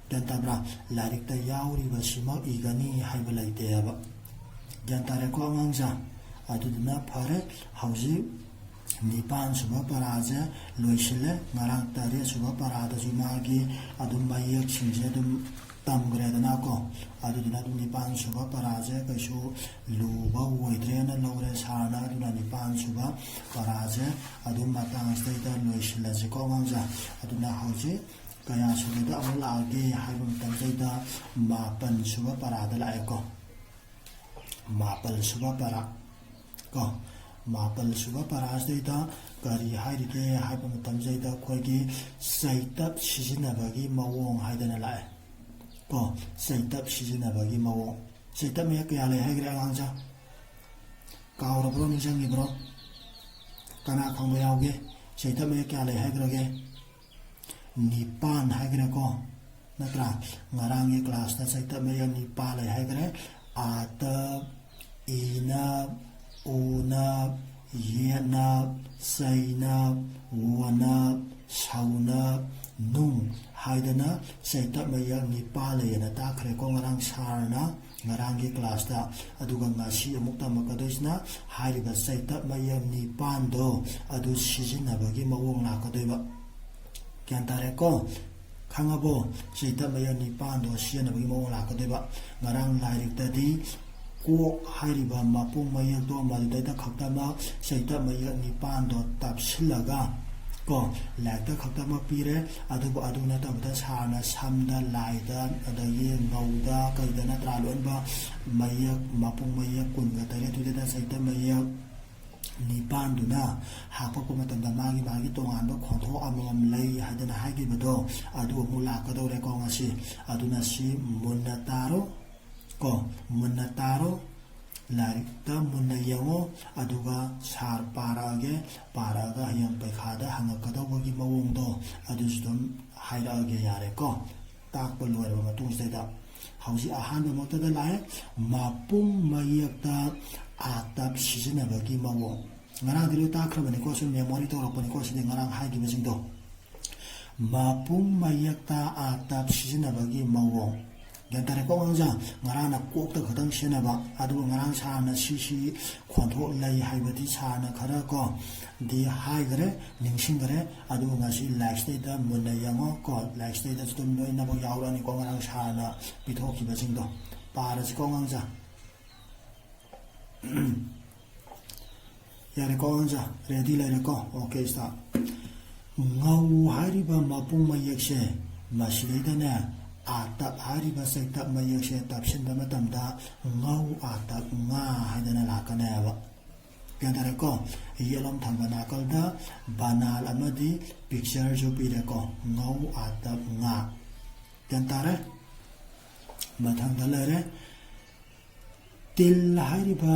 ꯒ꯭ꯌꯥꯟ ꯇꯥꯕ꯭ꯔꯥ? ꯂꯥꯏꯔꯤꯛꯇ ꯌꯥꯎꯔꯤꯕꯁꯤꯃꯛ ꯏꯒꯅꯤ ꯍꯥꯏꯕ ꯂꯩꯇꯦꯕ꯫ ꯒ꯭ꯌꯥꯟ ꯇꯥꯔꯦꯀꯣ ꯑꯉꯥꯡꯁꯦ? ꯑꯗꯨꯗꯨꯅ ꯐꯔꯦ, ꯍꯧꯖꯤꯛ ꯅꯤꯄꯥꯟ ꯁꯨꯕ ꯄꯔꯥꯁꯦ ꯂꯣꯏꯁꯤꯜꯂꯦ꯫ ꯉꯔꯥꯡ ꯇꯔꯦꯠ ꯁꯨꯕ ꯄꯔꯥꯗꯁꯨ ꯃꯥꯒꯤ ꯑꯗꯨꯝ ꯃꯌꯦꯛꯁꯤꯡꯁꯦ ꯑꯗꯨꯝ ꯇꯝꯈ꯭ꯔꯦꯗꯅꯀꯣ꯫ ꯑꯗꯨꯗꯨꯅ ꯑꯗꯨꯝ ꯅꯤꯄꯥꯟ ꯁꯨꯕ ꯄꯔꯥꯁꯦ ꯀꯩꯁꯨ ꯂꯨꯕ ꯑꯣꯏꯗ꯭ꯔꯦꯅ ꯂꯧꯔꯦ ꯁꯥꯔꯅ꯫ ꯑꯗꯨꯅ ꯅꯤꯄꯥꯟ ꯁꯨꯕ ꯄꯔꯥꯁꯦ ꯑꯗꯨꯝ ꯃꯇꯥꯡꯁꯤꯗꯩꯗ ꯂꯣꯏꯁꯤꯜꯂꯁꯤꯀꯣ ꯑꯉꯥꯡꯁꯦ꯫ ꯑꯗꯨꯅ ꯍꯧꯖꯤꯛ ꯀꯌꯥ ꯁꯨꯕꯗ ꯑꯃꯨꯛ ꯂꯥꯛꯑꯒꯦ ꯍꯥꯏꯕ ꯃꯇꯝꯗꯩꯗ ꯃꯥꯄꯟ ꯁꯨꯕ ꯄꯔꯥꯗ ꯂꯥꯛꯑꯦꯀꯣ꯫ ꯃꯥꯄꯜ ꯁꯨꯕ ꯄꯔꯥ ꯀꯣ꯫ ꯃꯥꯄꯜ ꯁꯨꯕ ꯄꯔꯥꯁꯤꯗꯩꯗ ꯀꯔꯤ ꯍꯥꯏꯔꯤꯒꯦ ꯍꯥꯏꯕ ꯃꯇꯝꯁꯤꯗꯩꯗ ꯑꯩꯈꯣꯏꯒꯤ ꯆꯩꯇꯞ ꯁꯤꯖꯤꯟꯅꯕꯒꯤ ꯃꯑꯣꯡ ꯍꯥꯏꯗꯅ ꯂꯥꯛꯑꯦ ꯀꯣ꯫ ꯆꯩꯇꯞ ꯁꯤꯖꯤꯟꯅꯕꯒꯤ ꯃꯑꯣꯡ꯫ ꯆꯩꯇꯞ ꯃꯌꯦꯛ ꯀꯌꯥ ꯂꯩ ꯍꯥꯏꯈ꯭ꯔꯦ ꯑꯉꯥꯡꯁꯦ? ꯀꯥꯎꯔꯕ꯭ꯔꯣ? ꯅꯤꯡꯁꯤꯡꯉꯤꯕ꯭ꯔꯣ? ꯀꯅꯥ ꯈꯪꯕ ꯌꯥꯎꯒꯦ? ꯆꯩꯇꯞ ꯃꯌꯦꯛ ꯀꯌꯥ ꯂꯩ ꯍꯥꯏꯈ꯭ꯔꯒꯦ? ꯅꯤꯄꯥꯟ ꯍꯥꯏꯈ꯭ꯔꯦꯀꯣ, ꯅꯠꯇ꯭ꯔꯥ? ꯉꯔꯥꯡꯒꯤ ꯀ꯭ꯂꯥꯁꯇ ꯆꯩꯇꯞ ꯃꯌꯦꯛ ꯅꯤꯄꯥꯟ ꯂꯩ ꯍꯥꯏꯈ꯭ꯔꯦ꯫ ꯑꯥꯇꯞ, ꯏꯅꯞ, ꯎꯅꯞ, ꯌꯦꯠꯅꯞ, ꯆꯩꯅꯞ, ꯋꯣꯅꯞ, ꯁꯧꯅꯞ, ꯅꯨꯡ ꯍꯥꯏꯗꯅ ꯆꯩꯇꯞ ꯃꯌꯦꯛ ꯅꯤꯄꯥꯟ ꯂꯩꯌꯦꯅ ꯇꯥꯛꯈ꯭ꯔꯦꯀꯣ ꯉꯔꯥꯡ ꯁꯥꯔꯅ꯫ ꯉꯔꯥꯡꯒꯤ ꯀ꯭ꯂꯥꯁꯇ꯫ ꯑꯗꯨꯒ ꯉꯁꯤ ꯑꯃꯨꯛ ꯇꯝꯃꯛꯀꯗꯣꯏꯁꯤꯅ ꯍꯥꯏꯔꯤꯕ ꯆꯩꯇꯞ ꯃꯌꯦꯛ ꯅꯤꯄꯥꯟꯗꯣ ꯑꯗꯨ ꯁꯤꯖꯤꯟꯅꯕꯒꯤ ꯃꯑꯣꯡ ꯂꯥꯛꯀꯗꯣꯏꯕ꯫ ꯒ꯭ꯌꯥꯟ ꯇꯥꯔꯦꯀꯣ? ꯈꯪꯉꯕꯣ? ꯆꯩꯇꯞ ꯃꯌꯦꯛ ꯅꯤꯄꯥꯟꯗꯣ ꯁꯤꯖꯤꯟꯅꯕꯒꯤ ꯃꯑꯣꯡ ꯂꯥꯛꯀꯗꯣꯏꯕ꯫ ꯉꯔꯥꯡ ꯂꯥꯏꯔꯤꯛꯇꯗꯤ ꯀꯣꯛ ꯍꯥꯏꯔꯤꯕ ꯃꯄꯨꯡ ꯃꯌꯦꯛꯇꯣ ꯃꯗꯨꯗꯩꯗ ꯈꯛꯇꯃꯛ ꯆꯩꯇꯞ ꯃꯌꯦꯛ ꯅꯤꯄꯥꯟꯗꯣ ꯇꯞꯁꯤꯜꯂꯒ ꯀꯣ ꯂꯥꯏꯔꯤꯛꯇ ꯈꯛꯇꯃꯛ ꯄꯤꯔꯦ꯫ ꯑꯗꯨꯕꯨ ꯑꯗꯨ ꯅꯠꯇꯕꯗ ꯁꯥꯔꯅ ꯁꯝꯗ, ꯂꯥꯏꯗ, ꯑꯗꯒꯤ ꯉꯧꯗ, ꯀꯩꯗ ꯅꯠꯇ꯭ꯔꯥ ꯂꯣꯏꯅꯃꯛ ꯃꯌꯦꯛ ꯃꯄꯨꯡ ꯃꯌꯦꯛ ꯀꯨꯟꯒ ꯇꯔꯦꯠꯇꯨꯗ ꯆꯩꯇꯞ ꯃꯌꯦꯛ ꯅꯤꯄꯥꯟꯗꯨꯅ ꯍꯥꯞꯄꯛꯄ ꯃꯇꯝꯗ ꯃꯥꯒꯤ ꯃꯥꯒꯤ ꯇꯣꯉꯥꯟꯕ ꯈꯣꯟꯊꯣꯛ ꯑꯃꯃꯝ ꯂꯩ ꯍꯥꯏꯗꯅ ꯍꯥꯏꯈꯤꯕꯗꯣ ꯑꯗꯨ ꯑꯃꯨꯛ ꯂꯥꯛꯀꯗꯧꯔꯦꯀꯣ ꯉꯁꯤ꯫ ꯑꯗꯨꯅ ꯁꯤ ꯃꯨꯟꯅ ꯇꯥꯔꯣ ꯀꯣ, ꯃꯨꯟꯅ ꯇꯥꯔꯣ, ꯂꯥꯏꯔꯤꯛꯇ ꯃꯨꯟꯅ ꯌꯦꯡꯉꯣ, ꯑꯗꯨꯒ ꯁꯥꯔ ꯄꯥꯔꯛꯑꯒꯦ, ꯄꯥꯔꯛꯑꯒ ꯍꯌꯦꯡ ꯄꯩꯈꯥꯗ ꯍꯪꯉꯛꯀꯗꯧꯕꯒꯤ ꯃꯑꯣꯡꯗꯣ ꯑꯗꯨꯁꯨ ꯑꯗꯨꯝ ꯍꯥꯏꯔꯛꯑꯒꯦ ꯌꯥꯔꯦꯀꯣ꯫ ꯇꯥꯛꯄ ꯂꯣꯏꯔꯕ ꯃꯇꯨꯡꯁꯤꯗꯩꯗ ꯍꯧꯖꯤꯛ ꯑꯍꯥꯟꯕꯃꯛꯇꯗ ꯂꯥꯛꯑꯦ, ꯃꯄꯨꯡ ꯃꯌꯦꯛꯇ ꯑꯥꯇꯞ ꯁꯤꯖꯤꯟꯅꯕꯒꯤ ꯃꯑꯣꯡ꯫ ꯉꯔꯥꯡꯗꯤ ꯂꯣꯏ ꯇꯥꯛꯈ꯭ꯔꯕꯅꯤꯀꯣ, ꯁꯨꯝ ꯃꯦꯃꯣꯔꯤ ꯇꯧꯔꯛꯄꯅꯤꯀꯣ ꯁꯤꯗꯤ ꯉꯔꯥꯡ ꯍꯥꯏꯈꯤꯕꯁꯤꯡꯗꯣ꯫ ꯃꯄꯨꯡ ꯃꯌꯦꯛꯇ ꯑꯥꯇꯞ ꯁꯤꯖꯤꯟꯅꯕꯒꯤ ꯃꯑꯣꯡ꯫ ꯒ꯭ꯌꯥꯟ ꯇꯥꯔꯦꯀꯣ ꯑꯉꯥꯡꯁꯥ? ꯉꯔꯥꯡꯅ ꯀꯣꯛꯇ ꯈꯛꯇꯪ ꯁꯦꯟꯅꯕ, ꯑꯗꯨꯒ ꯉꯔꯥꯡ ꯁꯥꯔꯅ ꯁꯤ ꯁꯤ ꯈꯣꯟꯊꯣꯛ ꯂꯩ ꯍꯥꯏꯕꯗꯤ ꯁꯥꯔꯅ ꯈꯔ ꯀꯣ ꯗꯤ ꯍꯥꯏꯈ꯭ꯔꯦ, ꯅꯤꯡꯁꯤꯡꯈ꯭ꯔꯦ꯫ ꯑꯗꯨꯒ ꯉꯁꯤ ꯂꯥꯏꯔꯤꯛꯁꯤꯗꯩꯗ ꯃꯨꯟꯅ ꯌꯦꯡꯉꯣ ꯀꯣ, ꯂꯥꯏꯔꯤꯛꯁꯤꯗꯩꯗꯁꯨ ꯑꯗꯨꯝ ꯂꯣꯏꯅꯃꯛ ꯌꯥꯎꯔꯛꯑꯅꯤꯀꯣ ꯉꯔꯥꯡ ꯁꯥꯔꯅ ꯄꯤꯊꯣꯛꯈꯤꯕꯁꯤꯡꯗꯣ꯫ ꯄꯥꯔꯁꯤꯀꯣ ꯑꯉꯥꯡꯁꯥ꯫ ꯌꯥꯔꯦꯀꯣ ꯑꯉꯥꯡꯁꯥ? ꯔꯦꯗꯤ ꯂꯩꯔꯦꯀꯣ? Okay start. ꯉꯧ ꯍꯥꯏꯔꯤꯕ ꯃꯄꯨꯡ ꯃꯌꯦꯛꯁꯦ ꯃꯁꯤꯗꯩꯗꯅꯦ ꯑꯥꯇꯞ ꯍꯥꯏꯔꯤꯕ ꯆꯩꯇꯞ ꯃꯌꯦꯛꯁꯦ ꯇꯞꯁꯤꯟꯕ ꯃꯇꯝꯗ ꯉꯧ ꯑꯥꯇꯞ ꯉꯥ ꯍꯥꯏꯗꯅ ꯂꯥꯛꯀꯅꯦꯕ꯫ ꯒ꯭ꯌꯥꯟ ꯇꯥꯔꯦꯀꯣ? ꯌꯦꯠꯂꯣꯝ ꯊꯪꯕ ꯅꯥꯀꯜꯗ ꯕꯅꯥꯜ ꯑꯃꯗꯤ ꯄꯤꯛꯆꯔꯁꯨ ꯄꯤꯔꯦꯀꯣ꯫ ꯉꯧ ꯑꯥꯇꯞ ꯉꯥ꯫ ꯒ꯭ꯌꯥꯟ ꯇꯥꯔꯦ? ꯃꯊꯪꯗ ꯂꯩꯔꯦ꯫ ꯇꯤꯜ ꯍꯥꯏꯔꯤꯕ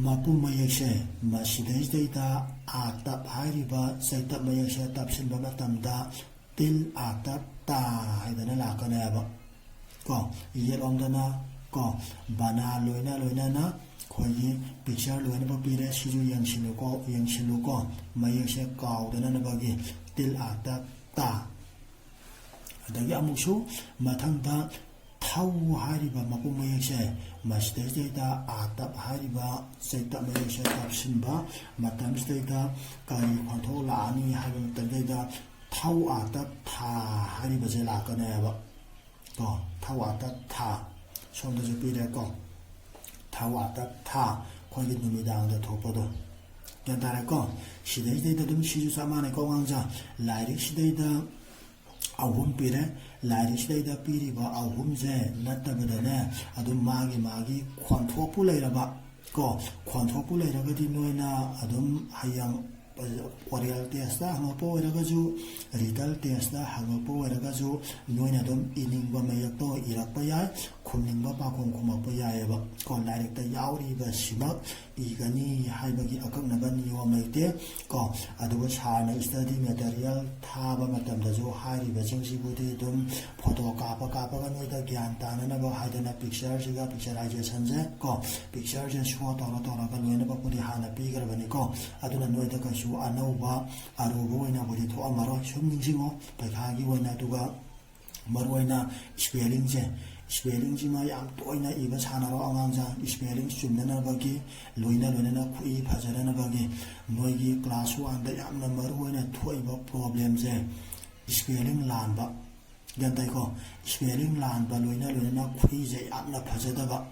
ꯃꯄꯨꯡ ꯃꯌꯦꯛꯁꯦ ꯃꯁꯤꯗꯩꯁꯤꯗꯩꯗ ꯑꯥꯇꯞ ꯍꯥꯏꯔꯤꯕ ꯆꯩꯇꯞ ꯃꯌꯦꯛꯁꯦ ꯇꯞꯁꯤꯟꯕ ꯃꯇꯝꯗ ꯇꯤꯜ ꯑꯥꯇꯞ ꯇꯥ ꯍꯥꯏꯗꯅ ꯂꯥꯛꯀꯅꯦꯕ꯫ ꯀꯣ, ꯌꯦꯠꯂꯣꯝꯗꯅ ꯀꯣ ꯕꯅꯥ ꯂꯣꯏꯅ ꯂꯣꯏꯅꯅ ꯑꯩꯈꯣꯏꯒꯤ ꯄꯤꯛꯆꯔ ꯂꯣꯏꯅꯃꯛ ꯄꯤꯔꯦ꯫ ꯁꯤꯁꯨ ꯌꯦꯡꯁꯤꯜꯂꯨꯀꯣ, ꯌꯦꯡꯁꯤꯜꯂꯨꯀꯣ, ꯃꯌꯦꯛꯁꯦ ꯀꯥꯎꯗꯅꯅꯕꯒꯤ꯫ ꯇꯤꯜ ꯑꯥꯇꯞ ꯇꯥ꯫ ꯑꯗꯒꯤ ꯑꯃꯨꯛꯁꯨ ꯃꯊꯪꯗ ꯊꯧ ꯍꯥꯏꯔꯤꯕ ꯃꯄꯨꯡ ꯃꯌꯦꯛꯁꯦ ꯃꯁꯤꯗꯩꯁꯤꯗꯩꯗ ꯑꯥꯇꯞ ꯍꯥꯏꯔꯤꯕ ꯆꯩꯇꯞ ꯃꯌꯦꯛꯁꯦ ꯇꯞꯁꯤꯟꯕ ꯃꯇꯝꯁꯤꯗꯩꯗ ꯀꯔꯤ ꯈꯣꯟꯊꯣꯛ ꯂꯥꯛꯑꯅꯤ ꯍꯥꯏꯕ ꯃꯇꯝꯗꯩꯗ ꯊꯧ ꯑꯥꯇꯞ ꯊꯥ ꯍꯥꯏꯔꯤꯕꯁꯦ ꯂꯥꯛꯀꯅꯦꯕ꯫ ꯀꯣ, ꯊꯧ ꯑꯥꯇꯞ ꯊꯥ꯫ ꯁꯣꯝꯗꯁꯨ ꯄꯤꯔꯦꯀꯣ꯫ ꯊꯧ ꯑꯥꯇꯞ ꯊꯥ꯫ ꯑꯩꯈꯣꯏꯒꯤ ꯅꯨꯃꯤꯗꯥꯡꯗ ꯊꯣꯛꯄꯗꯣ꯫ ꯒ꯭ꯌꯥꯟ ꯇꯥꯔꯦꯀꯣ? ꯁꯤꯗꯩꯁꯤꯗꯩꯗ ꯑꯗꯨꯝ ꯁꯤꯁꯨ ꯆꯞ ꯃꯥꯟꯅꯩꯀꯣ ꯑꯉꯥꯡꯁꯥ꯫ ꯂꯥꯏꯔꯤꯛꯁꯤꯗꯩꯗ ꯑꯍꯨꯝ ꯄꯤꯔꯦ꯫ ꯂꯥꯏꯔꯤꯛꯁꯤꯗꯩꯗ ꯄꯤꯔꯤꯕ ꯑꯍꯨꯝꯁꯦ ꯅꯠꯇꯕꯗꯅꯦ, ꯑꯗꯨꯝ ꯃꯥꯒꯤ ꯃꯥꯒꯤ ꯈꯣꯟꯊꯣꯛꯄꯨ ꯂꯩꯔꯕ ꯀꯣ, ꯈꯣꯟꯊꯣꯛꯄꯨ ꯂꯩꯔꯒꯗꯤ ꯅꯣꯏꯅ ꯑꯗꯨꯝ ꯍꯌꯦꯡ oral test ꯍꯪꯉꯛꯄ ꯑꯣꯏꯔꯒꯁꯨ, written test ꯍꯪꯉꯛꯄ ꯑꯣꯏꯔꯒꯁꯨ, ꯅꯣꯏꯅ ꯑꯗꯨꯝ ꯏꯅꯤꯡꯕ ꯃꯌꯦꯛꯇꯣ ꯏꯔꯛꯄ ꯌꯥꯏ, ꯈꯨꯝꯅꯤꯡꯕ ꯄꯥꯈꯨꯝ ꯈꯨꯝꯃꯛꯄ ꯌꯥꯏꯑꯕ ꯀꯣ꯫ ꯂꯥꯏꯔꯤꯛꯇ ꯌꯥꯎꯔꯤꯕꯁꯤꯃꯛ ꯏꯒꯅꯤ ꯍꯥꯏꯕꯒꯤ ꯑꯀꯛꯅꯕ ꯅꯤꯌꯣꯝ ꯂꯩꯇꯦ ꯀꯣ꯫ ꯑꯗꯨꯒ ꯁꯥꯔꯅ study material ꯊꯥꯕ ꯃꯇꯝꯗꯁꯨ ꯍꯥꯏꯔꯤꯕꯁꯤꯡꯁꯤꯕꯨꯗꯤ ꯑꯗꯨꯝ ꯐꯣꯇꯣ ꯀꯥꯞꯄ ꯀꯥꯞꯄꯒ ꯅꯣꯏꯗ ꯒ꯭ꯌꯥꯟ ꯇꯥꯅꯅꯕ ꯍꯥꯏꯗꯅ ꯄꯤꯛꯆꯔꯁꯤꯒ, picturizationꯁꯦ ꯀꯣ, ꯄꯤꯛꯆꯔꯁꯦ show ꯇꯧꯔ ꯇꯧꯔꯒ ꯂꯣꯏꯅꯃꯛꯄꯨꯗꯤ ꯍꯥꯟꯅ ꯄꯤꯈ꯭ꯔꯕꯅꯤꯀꯣ꯫ ꯑꯗꯨꯅ ꯅꯣꯏꯗ ꯀꯩꯁꯨ ꯑꯅꯧꯕ ꯑꯔꯨꯕ ꯑꯣꯏꯅꯕꯨꯗꯤ ꯊꯣꯛꯑꯝꯃꯔꯣꯏ꯫ ꯁꯨꯝ ꯅꯤꯡꯁꯤꯡꯉꯣ ꯄꯩꯈꯥꯒꯤ ꯑꯣꯏꯅ꯫ ꯑꯗꯨꯒ ꯃꯔꯨꯑꯣꯏꯅ spellingꯁꯦ, Spellingꯁꯤꯃ ꯌꯥꯝ ꯇꯣꯏꯅ ꯏꯕ ꯁꯥꯟꯅꯔꯣ ꯑꯉꯥꯡꯁꯥ꯫ Spelling ꯆꯨꯝꯅꯅꯕꯒꯤ, ꯂꯣꯏꯅ ꯂꯣꯏꯅꯅ ꯈꯨꯠꯏ ꯐꯖꯅꯅꯕꯒꯤ꯫ ꯅꯣꯏꯒꯤ class oneꯗ ꯌꯥꯝꯅ ꯃꯔꯨ ꯑꯣꯏꯅ ꯊꯣꯛꯏꯕ problemꯁꯦ spelling ꯂꯥꯟꯕ꯫ ꯒ꯭ꯌꯥꯟ ꯇꯥꯏꯀꯣ? Spelling ꯂꯥꯟꯕ ꯂꯣꯏꯅ ꯂꯣꯏꯅꯅ ꯈꯨꯠꯏꯁꯦ ꯌꯥꯝꯅ ꯐꯖꯗꯕ,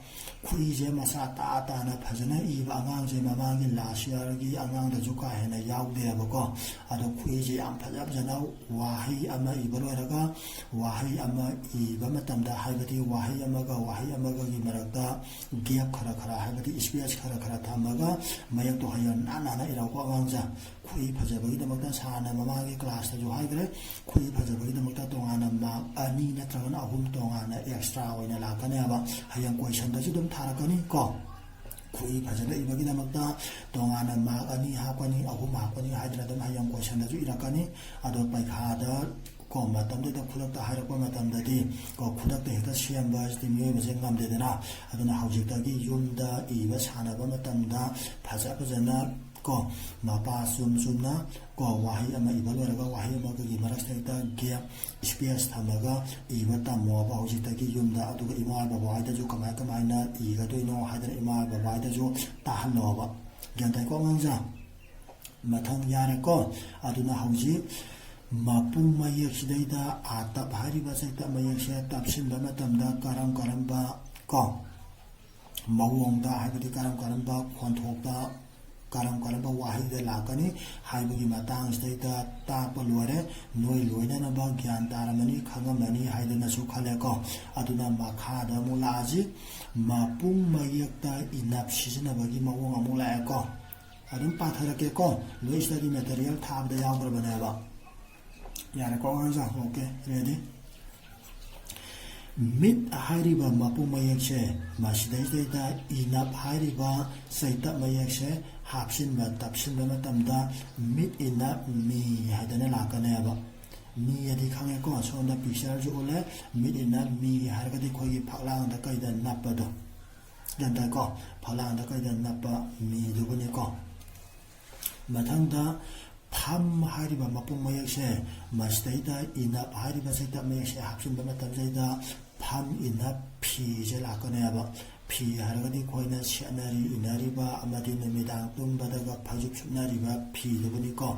ꯈꯨꯠꯏꯁꯦ ꯃꯆꯥ ꯇꯥ ꯇꯥꯅ ꯐꯖꯅ ꯏꯕ ꯑꯉꯥꯡꯁꯦ ꯃꯃꯥꯡꯒꯤ last yearꯒꯤ ꯑꯉꯥꯡꯗꯁꯨ ꯀꯥ ꯍꯦꯟꯅ ꯌꯥꯎꯗꯦꯕꯀꯣ꯫ ꯑꯗꯣ ꯈꯨꯠꯏꯁꯦ ꯌꯥꯝ ꯐꯖ ꯐꯖꯅ ꯋꯥꯍꯩ ꯑꯃ ꯏꯕ ꯂꯣꯏꯔꯒ ꯋꯥꯍꯩ ꯑꯃ ꯏꯕ ꯃꯇꯝꯗ, ꯍꯥꯏꯕꯗꯤ ꯋꯥꯍꯩ ꯑꯃꯒ ꯋꯥꯍꯩ ꯑꯃꯒꯒꯤ ꯃꯔꯛꯇ gap ꯈꯔ ꯈꯔ, ꯍꯥꯏꯕꯗꯤ space ꯈꯔ ꯈꯔ ꯊꯝꯃꯒ ꯃꯌꯦꯛꯇꯣ ꯍꯌꯦꯡ ꯅꯥꯟ ꯅꯥꯟꯅ ꯏꯔꯛꯎꯀꯣ ꯑꯉꯥꯡꯁꯦ꯫ ꯈꯨꯠꯏ ꯐꯖꯕꯒꯤꯗꯃꯛꯇ ꯁꯥꯔꯅ ꯃꯃꯥꯡꯒꯤ classꯇꯁꯨ ꯍꯥꯏꯈ꯭ꯔꯦ, ꯈꯨꯠꯏ ꯐꯖꯕꯒꯤꯗꯃꯛꯇ ꯇꯣꯉꯥꯟꯅ mark ꯑꯅꯤ ꯅꯠꯇ꯭ꯔꯒꯅ ꯑꯍꯨꯝ ꯇꯣꯉꯥꯟꯅ extra ꯑꯣꯏꯅ ꯂꯥꯛꯀꯅꯦꯕ꯫ ꯍꯌꯦꯡ questionꯗꯁꯨ ꯑꯗꯨꯝ ꯊꯥꯔꯛꯀꯅꯤ ꯀꯣ꯫ ꯈꯨꯠꯏ ꯐꯖꯅ ꯏꯕꯒꯤꯗꯃꯛꯇ ꯇꯣꯉꯥꯟꯅ mark ꯑꯅꯤ ꯍꯥꯞꯀꯅꯤ, ꯑꯍꯨꯝ ꯍꯥꯞꯀꯅꯤ ꯍꯥꯏꯗꯅ ꯑꯗꯨꯝ ꯍꯌꯦꯡ questionꯗꯁꯨ ꯏꯔꯛꯀꯅꯤ꯫ ꯑꯗꯣ ꯄꯩꯈꯥꯗ ꯀꯣ, ꯃꯇꯝꯗꯨꯗ ꯈꯨꯗꯛꯇ ꯍꯥꯏꯔꯛꯄ ꯃꯇꯝꯗꯗꯤ ꯀꯣ, ꯈꯨꯗꯛꯇ ꯍꯦꯛꯇ ꯁꯦꯝꯕꯁꯤꯗꯤ ꯃꯤꯑꯣꯏꯕꯁꯦ ꯉꯝꯗꯦꯗꯅ꯫ ꯑꯗꯨꯅ ꯍꯧꯖꯤꯛꯇꯒꯤ ꯌꯨꯝꯗ ꯏꯕ ꯁꯥꯟꯅꯕ ꯃꯇꯝꯗ ꯐꯖ ꯐꯖꯅ ꯀꯣ, ꯃꯄꯥ ꯆꯨꯝ ꯆꯨꯝꯅ ꯀꯣ, ꯋꯥꯍꯩ ꯑꯃ ꯏꯕ ꯂꯣꯏꯔꯒ ꯋꯥꯍꯩ ꯑꯃꯒꯒꯤ ꯃꯔꯛꯁꯤꯗ gap, space ꯊꯝꯃꯒ ꯏꯕ ꯇꯝꯃꯣꯕ ꯍꯧꯖꯤꯛꯇꯒꯤ ꯌꯨꯝꯗ꯫ ꯑꯗꯨꯒ ꯏꯃꯥ ꯕꯕꯥ ꯍꯣꯏꯗꯁꯨ ꯀꯃꯥꯏ ꯀꯃꯥꯏꯅ ꯏꯒꯗꯣꯏꯅꯣ ꯍꯥꯏꯗꯅ ꯏꯃꯥ ꯕꯕꯥ ꯍꯣꯏꯗꯁꯨ ꯇꯥꯍꯜꯂꯣꯕ꯫ ꯒ꯭ꯌꯥꯟ ꯇꯥꯏꯀꯣ ꯑꯉꯥꯡꯁꯦ? ꯃꯊꯪ ꯌꯥꯔꯦꯀꯣ꯫ ꯑꯗꯨꯅ ꯍꯧꯖꯤꯛ ꯃꯄꯨꯝ ꯃꯌꯦꯛꯁꯤꯗꯩꯗ ꯑꯥꯇꯞ ꯍꯥꯏꯔꯤꯕ ꯆꯩꯇꯞ ꯃꯌꯦꯛꯁꯦ ꯇꯞꯁꯤꯟꯕ ꯃꯇꯝꯗ ꯀꯔꯝ ꯀꯔꯝꯕ ꯀꯣ, ꯃꯑꯣꯡꯗ, ꯍꯥꯏꯕꯗꯤ ꯀꯔꯝ ꯀꯔꯝꯕ ꯈꯣꯟꯊꯣꯛꯇ, ꯀꯔꯝ ꯀꯔꯝꯕ ꯋꯥꯍꯩꯗ ꯂꯥꯛꯀꯅꯤ ꯍꯥꯏꯕꯒꯤ ꯃꯇꯥꯡꯁꯤꯗꯩꯗ ꯇꯥꯛꯄ ꯂꯣꯏꯔꯦ꯫ ꯅꯣꯏ ꯂꯣꯏꯅꯅꯕ ꯒ꯭ꯌꯥꯟ ꯇꯥꯔꯝꯃꯅꯤ, ꯈꯪꯉꯝꯃꯅꯤ ꯍꯥꯏꯗꯅꯁꯨ ꯈꯜꯂꯦꯀꯣ꯫ ꯑꯗꯨꯅ ꯃꯈꯥꯗ ꯑꯃꯨꯛ ꯂꯥꯛꯑꯁꯤ꯫ ꯃꯄꯨꯝ ꯃꯌꯦꯛꯇ ꯏꯅꯞ ꯁꯤꯖꯤꯟꯅꯕꯒꯤ ꯃꯑꯣꯡ ꯑꯃꯨꯛ ꯂꯥꯛꯑꯦꯀꯣ꯫ ꯑꯗꯨꯝ ꯄꯥꯊꯔꯛꯀꯦꯀꯣ, ꯂꯣꯏ study material ꯊꯥꯕꯗ ꯌꯥꯎꯈ꯭ꯔꯕꯅꯦꯕ꯫ ꯌꯥꯔꯦꯀꯣ ꯑꯉꯥꯡꯁꯥ? Okay, ready? ꯃꯤꯠ ꯍꯥꯏꯔꯤꯕ ꯃꯄꯨꯝ ꯃꯌꯦꯛꯁꯦ, ꯃꯁꯤꯗꯩꯁꯤꯗꯩꯗ ꯏꯅꯞ ꯍꯥꯏꯔꯤꯕ ꯆꯩꯇꯞ ꯃꯌꯦꯛꯁꯦ ꯍꯥꯞꯆꯤꯟꯕ, ꯇꯞꯁꯤꯟꯕ ꯃꯇꯝꯗ ꯃꯤꯠ ꯏꯅꯞ ꯃꯤ ꯍꯥꯏꯗꯅ ꯂꯥꯛꯀꯅꯦꯕ꯫ ꯃꯤ ꯑꯗꯤ ꯈꯪꯉꯦꯀꯣ, ꯁꯣꯝꯗ pictureꯁꯨ ꯎꯠꯂꯦ꯫ ꯃꯤꯠ ꯏꯅꯞ ꯃꯤ ꯍꯥꯏꯔꯒꯗꯤ ꯑꯩꯈꯣꯏꯒꯤ ꯐꯛꯂꯥꯡꯗ ꯀꯩꯗ ꯅꯞꯄꯗꯣ, ꯒ꯭ꯌꯥꯟ ꯇꯥꯏꯀꯣ? ꯐꯛꯂꯥꯡꯗ ꯀꯩꯗ ꯅꯞꯄ ꯃꯤꯗꯨꯕꯨꯅꯤꯀꯣ꯫ ꯃꯊꯪꯗ ꯐꯝ ꯍꯥꯏꯔꯤꯕ ꯃꯄꯨꯝ ꯃꯌꯦꯛꯁꯦ, ꯃꯁꯤꯗꯩꯗ ꯏꯅꯞ ꯍꯥꯏꯔꯤꯕ ꯆꯩꯇꯞ ꯃꯌꯦꯛꯁꯦ ꯍꯥꯞꯆꯤꯟꯕ ꯃꯇꯝꯁꯤꯗꯩꯗ ꯐꯝ ꯏꯟꯅ ꯐꯤꯁꯦ ꯂꯥꯛꯀꯅꯦꯕ꯫ ꯐꯤ ꯍꯥꯏꯔꯒꯗꯤ ꯑꯩꯈꯣꯏꯅ ꯁꯦꯠꯅꯔꯤ ꯏꯟꯅꯔꯤꯕ ꯑꯃꯗꯤ ꯅꯨꯃꯤꯗꯥꯡ ꯇꯨꯝꯕꯗꯒ ꯐꯩꯖꯨꯞ ꯁꯨꯞꯅꯔꯤꯕ ꯐꯤꯗꯨꯕꯨꯅꯤꯀꯣ꯫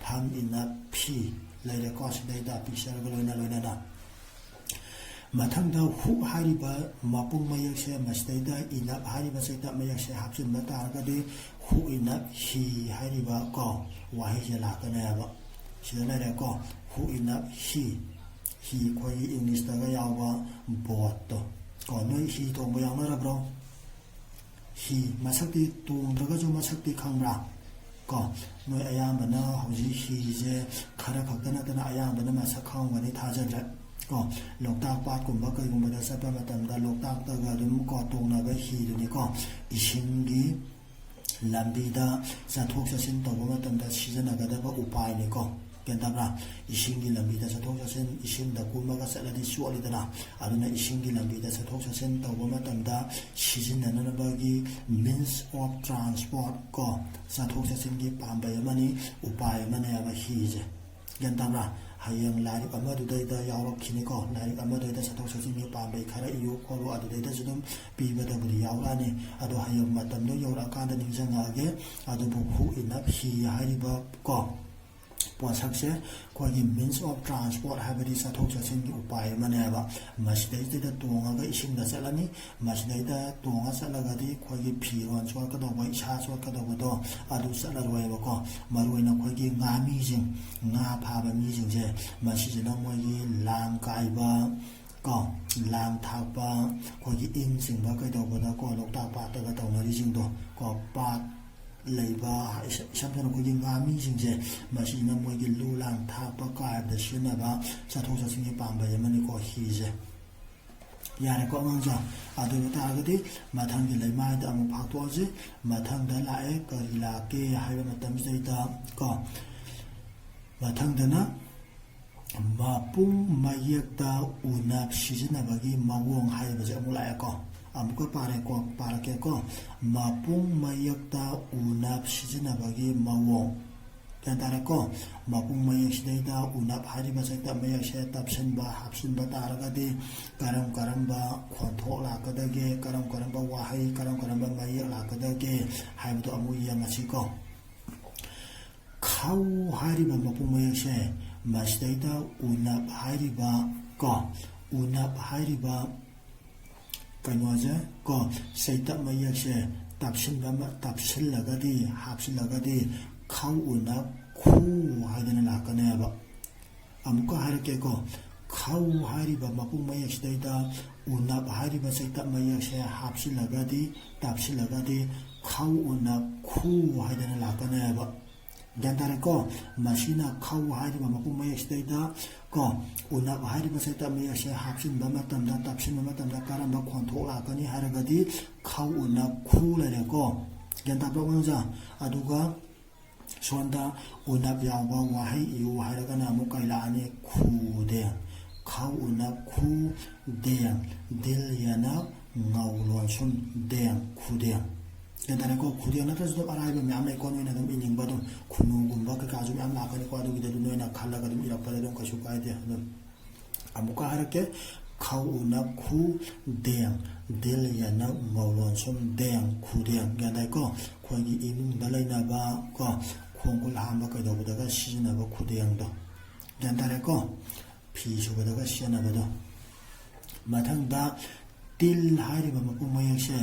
ꯐꯝ ꯏꯟꯅ ꯐꯤ ꯂꯩꯔꯦꯀꯣ꯫ ꯁꯤꯗꯩꯗ ꯄꯤꯛꯆꯔꯒ ꯂꯣꯏꯅ ꯂꯣꯏꯅꯅ ꯃꯊꯪꯗ ꯍꯨꯛ ꯍꯥꯏꯔꯤꯕ ꯃꯄꯨꯡ ꯃꯌꯦꯛꯁꯦ, ꯃꯁꯤꯗꯩꯗ ꯏꯅꯞ ꯍꯥꯏꯔꯤꯕ ꯆꯩꯇꯞ ꯃꯌꯦꯛꯁꯦ ꯍꯥꯞꯆꯤꯟꯕ ꯇꯥꯔꯒꯗꯤ ꯍꯨꯛ ꯏꯅꯞ ꯍꯤ ꯍꯥꯏꯔꯤꯕ ꯀꯣ ꯋꯥꯍꯩꯁꯦ ꯂꯥꯛꯀꯅꯦꯕ꯫ ꯁꯤꯗ ꯂꯩꯔꯦꯀꯣ, ꯍꯨꯛ ꯏꯅꯞ ꯍꯤ꯫ ꯍꯤ ꯑꯩꯈꯣꯏꯒꯤ ꯏꯪꯂꯤꯁꯇꯒ ꯌꯥꯎꯕ ꯕꯣꯠꯇꯣ ꯀꯣ꯫ ꯅꯣꯏ ꯍꯤ ꯇꯣꯡꯕ ꯌꯥꯎꯅꯔꯕ꯭ꯔꯣ? ꯍꯤ ꯃꯁꯛꯇꯤ, ꯇꯣꯡꯗ꯭ꯔꯒꯁꯨ ꯃꯁꯛꯇꯤ ꯈꯪꯕ꯭ꯔꯥ? ꯀꯣ, ꯅꯣꯏ ꯑꯌꯥꯝꯕꯅ ꯍꯧꯖꯤꯛ ꯍꯤꯁꯦ ꯈꯔ ꯈꯛꯇ ꯅꯠꯇꯅ ꯑꯌꯥꯝꯕꯅ ꯃꯁꯛ ꯈꯪꯉꯝꯒꯅꯤ ꯊꯥꯖꯗ꯭ꯔꯦ꯫ ꯀꯣ, ꯂꯣꯛꯇꯥꯛ ꯄꯥꯠꯀꯨꯝꯕ ꯀꯩꯒꯨꯝꯕꯗ ꯆꯠꯄ ꯃꯇꯝꯗ ꯂꯣꯛꯇꯥꯛꯇꯒ ꯑꯗꯨꯝ ꯀꯣ ꯇꯣꯡꯅꯕ ꯍꯤꯗꯨꯅꯤꯀꯣ꯫ ꯏꯁꯤꯡꯒꯤ ꯂꯝꯕꯤꯗ ꯆꯠꯊꯣꯛ ꯆꯠꯁꯤꯟ ꯇꯧꯕ ꯃꯇꯝꯗ ꯁꯤꯖꯤꯟꯅꯒꯗꯕ ꯎꯄꯥꯏꯅꯤꯀꯣ꯫ ꯒ꯭ꯌꯥꯟ ꯇꯥꯕ꯭ꯔꯥ? ꯏꯁꯤꯡꯒꯤ ꯂꯝꯕꯤꯗ ꯆꯠꯊꯣꯛ ꯆꯠꯁꯤꯟ, ꯏꯁꯤꯡꯗ ꯀꯨꯝꯃꯒ ꯆꯠꯂꯗꯤ ꯆꯣꯠꯂꯤꯗꯅ, ꯑꯗꯨꯅ ꯏꯁꯤꯡꯒꯤ ꯂꯝꯕꯤꯗ ꯆꯠꯊꯣꯛ ꯆꯠꯁꯤꯟ ꯇꯧꯕ ꯃꯇꯝꯗ ꯁꯤꯖꯤꯟꯅꯅꯕꯒꯤ means of transport ꯀꯣ, ꯆꯠꯊꯣꯛ ꯆꯠꯁꯤꯟꯒꯤ ꯄꯥꯝꯕꯩ ꯑꯃꯅꯤ, ꯎꯄꯥꯏ ꯑꯃꯅꯦꯕ ꯍꯤꯁꯦ꯫ ꯒ꯭ꯌꯥꯟ ꯇꯥꯕ꯭ꯔꯥ? ꯍꯌꯦꯡ ꯂꯥꯏꯔꯤꯛ ꯑꯃꯗꯨꯗꯩꯗ ꯌꯥꯎꯔꯛꯈꯤꯅꯤꯀꯣ꯫ ꯂꯥꯏꯔꯤꯛ ꯑꯃꯗꯩꯗ ꯆꯠꯊꯣꯛ ꯆꯠꯁꯤꯟꯒꯤ ꯄꯥꯝꯕꯩ ꯈꯔ ꯏꯌꯨ ꯈꯣꯠꯂꯨ, ꯑꯗꯨꯗꯩꯗꯁꯨ ꯑꯗꯨꯝ ꯄꯤꯕꯗꯕꯨꯗꯤ ꯌꯥꯎꯔꯛꯑꯅꯤ꯫ ꯑꯗꯣ ꯍꯌꯦꯡ ꯃꯇꯝꯗꯣ ꯌꯧꯔꯛꯑꯀꯥꯟꯗ ꯅꯤꯡꯁꯤꯡꯉꯛꯑꯒꯦ꯫ ꯑꯗꯨꯕꯨ ꯍꯨꯛ ꯏꯅꯞ ꯍꯤ ꯍꯥꯏꯔꯤꯕ ꯀꯣ ꯄꯣꯠꯁꯛꯁꯦ ꯑꯩꯈꯣꯏꯒꯤ means of transport ꯍꯥꯏꯕꯗꯤ ꯆꯠꯊꯣꯛ ꯆꯠꯁꯤꯟꯒꯤ ꯎꯄꯥꯏ ꯑꯃꯅꯦꯕ꯫ ꯃꯁꯤꯗꯩꯁꯤꯗ ꯇꯣꯡꯉꯒ ꯏꯁꯤꯡꯗ ꯆꯠꯂꯅꯤ꯫ ꯃꯁꯤꯗꯩꯗ ꯇꯣꯡꯉ ꯆꯠꯂꯒꯗꯤ ꯑꯩꯈꯣꯏꯒꯤ ꯐꯤꯔꯣꯜ ꯆꯣꯠꯀꯗꯧꯕ, ꯏꯁꯥ ꯆꯣꯠꯀꯗꯧꯕꯗꯣ ꯑꯗꯨ ꯆꯠꯂꯔꯣꯏꯕꯀꯣ꯫ ꯃꯔꯨꯑꯣꯏꯅ ꯑꯩꯈꯣꯏꯒꯤ ꯉꯥꯃꯤꯁꯤꯡ, ꯉꯥ ꯐꯥꯕ ꯃꯤꯁꯤꯡꯁꯦ, ꯃꯁꯤꯁꯤꯅ ꯃꯣꯏꯒꯤ ꯂꯥꯡ ꯀꯥꯏꯕ ꯀꯣ, ꯂꯥꯡ ꯊꯥꯛꯄ, ꯑꯩꯈꯣꯏꯒꯤ ꯏꯟ ꯆꯤꯡꯕ ꯀꯩꯗꯧꯕꯗ ꯀꯣ, ꯂꯣꯛꯇꯥꯛ ꯄꯥꯠꯇꯒ ꯇꯧꯅꯔꯤꯁꯤꯡꯗꯣ ꯀꯣ, ꯄꯥꯠ ꯂꯩꯕ, ꯏꯁꯝ ꯁꯝꯅ ꯑꯩꯈꯣꯏꯒꯤ ꯉꯥꯃꯤꯁꯤꯡꯁꯦ, ꯃꯁꯤꯅ ꯃꯣꯏꯒꯤ ꯂꯨ ꯂꯥꯡ ꯊꯥꯛꯄ ꯀꯥꯏꯕꯗ ꯁꯤꯖꯤꯟꯅꯕ ꯆꯠꯊꯣꯛ ꯆꯠꯁꯤꯟꯒꯤ ꯄꯥꯝꯕꯩ ꯑꯃꯅꯤꯀꯣ ꯍꯤꯁꯦ꯫ ꯌꯥꯔꯦꯀꯣ ꯑꯉꯥꯡꯁꯦ? ꯑꯗꯨ ꯑꯣꯏꯕ ꯇꯥꯔꯒꯗꯤ ꯃꯊꯪꯒꯤ ꯂꯩꯃꯥꯏꯗ ꯑꯃꯨꯛ ꯐꯥꯛꯇꯣꯛꯑꯁꯤ꯫ ꯃꯊꯪꯗ ꯂꯥꯛꯑꯦ, ꯀꯔꯤ ꯂꯥꯛꯀꯦ ꯍꯥꯏꯕ ꯃꯇꯝꯁꯤꯗꯩꯗ ꯀꯣ, ꯃꯊꯪꯗꯅ ꯃꯄꯨꯡ ꯃꯌꯦꯛꯇ ꯎꯅꯞ ꯁꯤꯖꯤꯟꯅꯕꯒꯤ ꯃꯑꯣꯡ ꯍꯥꯏꯕꯁꯦ ꯑꯃꯨꯛ ꯂꯥꯛꯑꯦꯀꯣ꯫ ꯑꯃꯨꯛꯀ ꯄꯥꯔꯦꯀꯣ, ꯄꯥꯔꯛꯀꯦꯀꯣ꯫ ꯃꯄꯨꯡ ꯃꯌꯦꯛꯇ ꯎꯅꯞ ꯁꯤꯖꯤꯟꯅꯕꯒꯤ ꯃꯑꯣꯡ꯫ ꯒ꯭ꯌꯥꯟ ꯇꯥꯔꯦꯀꯣ? ꯃꯄꯨꯡ ꯃꯌꯦꯛꯁꯤꯗꯩꯗ ꯎꯅꯞ ꯍꯥꯏꯔꯤꯕ ꯆꯩꯇꯞ ꯃꯌꯦꯛꯁꯦ ꯇꯞꯁꯤꯟꯕ, ꯍꯥꯞꯆꯤꯟꯕ ꯇꯥꯔꯒꯗꯤ ꯀꯔꯝ ꯀꯔꯝꯕ ꯈꯣꯟꯊꯣꯛ ꯂꯥꯛꯀꯗꯒꯦ, ꯀꯔꯝ ꯀꯔꯝꯕ ꯋꯥꯍꯩ, ꯀꯔꯝ ꯀꯔꯝꯕ ꯃꯌꯦꯛ ꯂꯥꯛꯀꯗꯒꯦ ꯍꯥꯏꯕꯗꯣ ꯑꯃꯨꯛ ꯌꯦꯡꯉꯁꯤꯀꯣ꯫ ꯈꯧ ꯍꯥꯏꯔꯤꯕ ꯃꯄꯨꯡ ꯃꯌꯦꯛꯁꯦ, ꯃꯁꯤꯗꯩꯗ ꯎꯅꯞ ꯍꯥꯏꯔꯤꯕ ꯀꯣ, ꯎꯅꯞ ꯍꯥꯏꯔꯤꯕ ꯀꯩꯅꯣꯁꯦ ꯀꯣ, ꯆꯩꯇꯞ ꯃꯌꯦꯛꯁꯦ ꯇꯞꯁꯤꯟꯕ ꯑꯃ, ꯇꯞꯁꯤꯜꯂꯒꯗꯤ, ꯍꯥꯞꯆꯤꯜꯂꯒꯗꯤ ꯈꯧ ꯎꯅꯞ ꯈꯨ ꯍꯥꯏꯗꯅ ꯂꯥꯛꯀꯅꯦꯕ꯫ ꯑꯃꯨꯛꯀ ꯍꯥꯏꯔꯛꯀꯦꯀꯣ, ꯈꯧ ꯍꯥꯏꯔꯤꯕ ꯃꯄꯨꯡ ꯃꯌꯦꯛꯁꯤꯗꯩꯗ ꯎꯅꯞ ꯍꯥꯏꯔꯤꯕ ꯆꯩꯇꯞ ꯃꯌꯦꯛꯁꯦ ꯍꯥꯞꯆꯤꯜꯂꯒꯗꯤ, ꯇꯞꯁꯤꯜꯂꯒꯗꯤ ꯈꯧ ꯎꯅꯞ ꯈꯨ ꯍꯥꯏꯗꯅ ꯂꯥꯛꯀꯅꯦꯕ꯫ ꯒ꯭ꯌꯥꯟ ꯇꯥꯔꯦꯀꯣ? ꯃꯁꯤꯅ ꯈꯧ ꯍꯥꯏꯔꯤꯕ ꯃꯄꯨꯡ ꯃꯌꯦꯛꯁꯤꯗꯩꯗ ꯀꯣ, ꯎꯅꯞ ꯍꯥꯏꯔꯤꯕ ꯆꯩꯇꯞ ꯃꯌꯦꯛꯁꯦ ꯍꯥꯞꯆꯤꯟꯕ ꯃꯇꯝꯗ, ꯇꯞꯁꯤꯟꯕ ꯃꯇꯝꯗ ꯀꯔꯝꯕ ꯈꯣꯟꯊꯣꯛ ꯂꯥꯛꯀꯅꯤ ꯍꯥꯏꯔꯒꯗꯤ ꯈꯧ ꯎꯅꯞ ꯈꯨ ꯂꯩꯔꯦꯀꯣ꯫ ꯒ꯭ꯌꯥꯟ ꯇꯥꯕ꯭ꯔꯣ ꯑꯉꯥꯡꯁꯥ? ꯑꯗꯨꯒ ꯁꯣꯝꯗ ꯎꯅꯞ ꯌꯥꯎꯕ ꯋꯥꯍꯩ ꯏꯌꯨ ꯍꯥꯏꯔꯒꯅ ꯑꯃꯨꯛ ꯀꯩ ꯂꯥꯛꯑꯅꯤ? ꯈꯨꯗꯦꯡ꯫ ꯈꯧ ꯎꯅꯞ ꯈꯨꯗꯦꯡ꯫ ꯗꯤꯜ ꯌꯦꯅꯞ ꯉꯧ ꯂꯣꯟꯁꯨꯝ ꯗꯦꯡ꯫ ꯈꯨꯗꯦꯡ꯫ ꯒ꯭ꯌꯥꯟ ꯇꯥꯔꯦꯀꯣ? ꯈꯨꯗꯦꯡ ꯅꯠꯇ꯭ꯔꯁꯨ ꯑꯗꯨꯝ ꯑꯔꯥꯏꯕ ꯃꯌꯥꯝ ꯂꯩꯀꯣ, ꯅꯣꯏꯅ ꯑꯗꯨꯝ ꯏꯅꯤꯡꯕ ꯑꯗꯨꯝ ꯈꯨꯅꯨꯒꯨꯝꯕ ꯀꯩꯀꯥꯁꯨ ꯃꯌꯥꯝ ꯂꯥꯛꯀꯅꯤꯀꯣ, ꯑꯗꯨꯒꯤꯗꯤ ꯑꯗꯨꯝ ꯅꯣꯏꯅ ꯈꯜꯂꯒ ꯑꯗꯨꯝ ꯏꯔꯛꯄꯗ ꯑꯗꯨꯝ ꯀꯩꯁꯨ ꯀꯥꯏꯗꯦ꯫ ꯑꯗꯨꯝ ꯑꯃꯨꯛꯀ ꯍꯥꯏꯔꯛꯀꯦ, ꯈꯧ ꯎꯅꯞ ꯈꯨꯗꯦꯡ, ꯗꯤꯜ ꯌꯦꯅꯞ ꯉꯧ ꯂꯣꯟꯁꯨꯝ ꯗꯦꯡ꯫ ꯈꯨꯗꯦꯡ꯫ ꯒ꯭ꯌꯥꯟ ꯇꯥꯏꯀꯣ? ꯑꯩꯈꯣꯏꯒꯤ ꯏꯃꯨꯡꯗ ꯂꯩꯅꯕ ꯀꯣ, ꯈꯣꯡ ꯈꯨꯠ ꯍꯥꯝꯕ ꯀꯩꯗꯧꯕꯗꯒ ꯁꯤꯖꯤꯟꯅꯕ ꯈꯨꯗꯦꯡꯗꯣ꯫ ꯒ꯭ꯌꯥꯟ ꯇꯥꯔꯦꯀꯣ? ꯐꯤ ꯁꯨꯕꯗꯒ ꯁꯤꯖꯤꯟꯅꯕꯗꯣ꯫ ꯃꯊꯪꯗ ꯇꯤꯜ ꯍꯥꯏꯔꯤꯕ ꯃꯄꯨꯡ ꯃꯌꯦꯛꯁꯦ,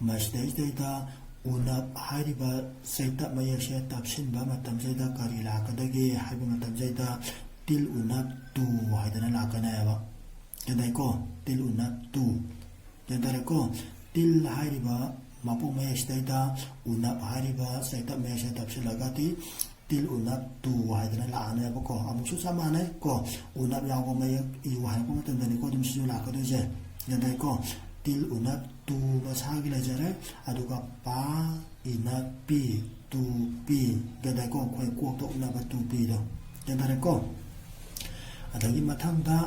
ꯃꯁꯤꯗꯩꯁꯤꯗꯩꯗ ꯎꯅꯞ ꯍꯥꯏꯔꯤꯕ ꯆꯩꯇꯞ ꯃꯌꯦꯛꯁꯦ ꯇꯞꯁꯤꯟꯕ ꯃꯇꯝꯁꯤꯗ ꯀꯔꯤ ꯂꯥꯛꯀꯗꯒꯦ ꯍꯥꯏꯕ ꯃꯇꯝꯁꯤꯗ ꯇꯤꯜ ꯎꯅꯞ ꯇꯨ ꯍꯥꯏꯗꯅ ꯂꯥꯛꯀꯅꯦꯕ꯫ ꯒ꯭ꯌꯥꯟ ꯇꯥꯏꯀꯣ? ꯇꯤꯜ ꯎꯅꯞ ꯇꯨ꯫ ꯒ꯭ꯌꯥꯟ ꯇꯥꯔꯦꯀꯣ? ꯇꯤꯜ ꯍꯥꯏꯔꯤꯕ ꯃꯄꯨꯡ ꯃꯌꯦꯛꯁꯤꯗꯩꯗ ꯎꯅꯞ ꯍꯥꯏꯔꯤꯕ ꯆꯩꯇꯞ ꯃꯌꯦꯛꯁꯦ ꯇꯞꯁꯤꯜꯂꯒꯗꯤ ꯇꯤꯜ ꯎꯅꯞ ꯇꯨ ꯍꯥꯏꯗꯅ ꯂꯥꯛꯑꯅꯦꯕꯀꯣ꯫ ꯑꯃꯨꯛꯁꯨ ꯆꯞ ꯃꯥꯟꯅꯩ ꯀꯣ, ꯎꯅꯞ ꯌꯥꯎꯕ ꯃꯌꯦꯛ ꯏꯌꯨ ꯍꯥꯏꯔꯛꯄ ꯃꯇꯝꯗꯅꯤꯀꯣ ꯑꯗꯨꯝ ꯁꯤꯁꯨ ꯂꯥꯛꯀꯗꯣꯏꯁꯦ꯫ ꯒ꯭ꯌꯥꯟ ꯇꯥꯏꯀꯣ? ꯇꯤꯜ ꯎꯅꯞ ꯇꯨ ꯃꯁꯥꯒꯤ ꯂꯩꯖꯔꯦ꯫ ꯑꯗꯨꯒ ꯄꯥ, ꯏꯅꯞ ꯄꯤ, ꯇꯨ ꯄꯤ꯫ ꯒ꯭ꯌꯥꯟ ꯇꯥꯏꯀꯣ? ꯑꯩꯈꯣꯏ ꯀꯣꯛꯇ ꯎꯅꯕ ꯇꯨ ꯄꯤꯗꯣ꯫ ꯒ꯭ꯌꯥꯟ ꯇꯥꯔꯦꯀꯣ? ꯑꯗꯒꯤ ꯃꯊꯪꯗ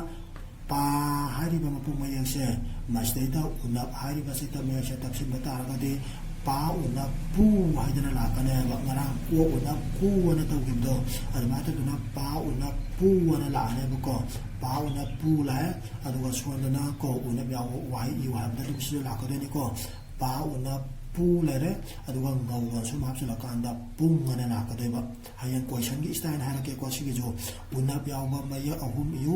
ꯄꯥ ꯍꯥꯏꯔꯤꯕ ꯃꯄꯨꯡ ꯃꯌꯦꯛꯁꯦ, ꯃꯁꯤꯗꯩꯗ ꯎꯅꯞ ꯍꯥꯏꯔꯤꯕ ꯆꯩꯇꯞ ꯃꯌꯦꯛꯁꯦ ꯇꯞꯁꯤꯟꯕ ꯇꯥꯔꯒꯗꯤ ꯄꯥ ꯎꯅ ꯄꯨ ꯍꯥꯏꯗꯅ ꯂꯥꯛꯀꯅꯦꯕ꯫ ꯉꯔꯥꯡ ꯀꯣ ꯎꯅ ꯀꯨ ꯑꯅ ꯇꯧꯈꯤꯕꯗꯣ, ꯑꯗꯨꯃꯥꯏꯅ ꯇꯧꯗꯅ ꯄꯥ ꯎꯅ ꯄꯨ ꯑꯅ ꯂꯥꯛꯑꯅꯦꯕꯀꯣ꯫ ꯄꯥ ꯎꯅ ꯄꯨ ꯂꯥꯛꯑꯦ꯫ ꯑꯗꯨꯒ ꯁꯣꯝꯗꯅ ꯀꯣ ꯎꯅ ꯌꯥꯎꯕ ꯋꯥꯍꯩ ꯏꯌꯨ ꯍꯥꯏꯕꯗ ꯑꯗꯨꯝ ꯁꯤꯁꯨ ꯂꯥꯛꯀꯗꯣꯏꯅꯤꯀꯣ꯫ ꯄꯥ ꯎꯅ ꯄꯨ ꯂꯩꯔꯦ꯫ ꯑꯗꯨꯒ ꯉꯧ ꯂꯣꯟ ꯁꯨꯝ ꯍꯥꯞꯆꯤꯜꯂꯀꯥꯟꯗ ꯄꯨꯡ ꯑꯅ ꯂꯥꯛꯀꯗꯣꯏꯕ꯫ ꯍꯌꯦꯡ ꯀꯣꯏꯁꯟꯒꯤ ꯏꯁꯇꯥꯏꯜ ꯍꯥꯏꯔꯛꯀꯦꯀꯣ꯫ ꯁꯤꯒꯤꯁꯨ ꯎꯅꯞ ꯌꯥꯎꯕ ꯃꯌꯦꯛ ꯑꯍꯨꯝ ꯏꯌꯨ,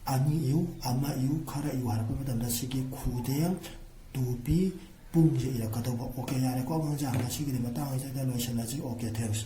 ꯑꯅꯤ ꯏꯌꯨ, ꯑꯃ ꯏꯌꯨ, ꯈꯔ ꯏꯌꯨ ꯍꯥꯏꯔꯛꯄ ꯃꯇꯝꯗ ꯁꯤꯒꯤ ꯈꯨꯗꯦꯡ, ꯇꯨꯄꯤ, ꯄꯨꯡꯁꯦ ꯏꯔꯛꯀꯗꯧꯕ꯫ ꯑꯣꯀꯦ, ꯌꯥꯔꯦꯀꯣ ꯑꯉꯥꯡꯁꯦ, ꯉꯁꯤꯒꯤꯗꯤ ꯃꯇꯥꯡ ꯑꯁꯤꯗ ꯂꯣꯏꯁꯤꯜꯂꯁꯤ꯫ Okay, thanks꯫